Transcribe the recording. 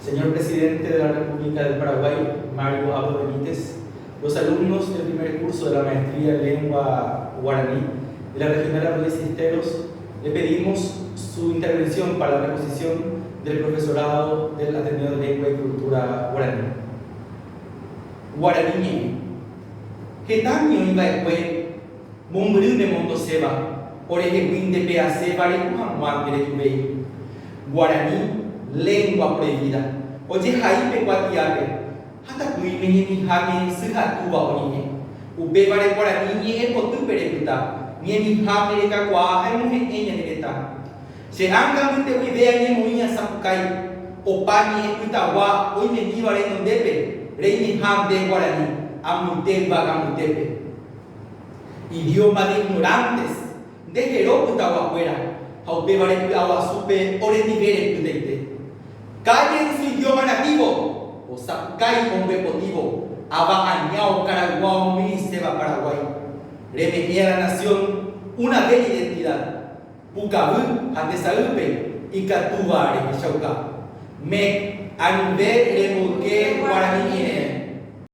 Señor Presidente de la República del Paraguay, Mario Abdo Benítez, los alumnos del primer curso de la Maestría en Lengua Guaraní de la Regional Arroyo Sisteros le pedimos su intervención para la reposición del profesorado del Ateneo de Lengua y Cultura Guaraní. Guarani ñe'ẽ. Heta oĩva'ekue mombyry nemondoséva, orehegui ndepe'aséva reju hag̃ua nderejuvéi. Guarani, lengua prohibida, ojehai pe kuatiápe ha tapỹime ñemiháme sy ha túva oñe'ẽ. Upévare guarani ñe'ẽ potýpe repyta, ñemiháme rekakuaa ha emohe'ẽ ñane retã. Che ánga mbyte guive añemoĩ asapukái, opa ñe'ẽ pytagua oimemíva renondépe, reimeha nde guarani, amoite yvága mbytépe. Idioma de ignorantes, nde hero pytaguakuéra, ha upévare py'aguasúpe orendive repytaite. Callen su idioma nativo! Osapukái ombyepotívo, ava aña okaraygua omomirĩséva Paraguái. Reme'ẽ a la nación una bella identidad. Pukavy ha tesaýpe ikatúva rehechauka. Mek, anive remboyke guarani ñe'ẽ.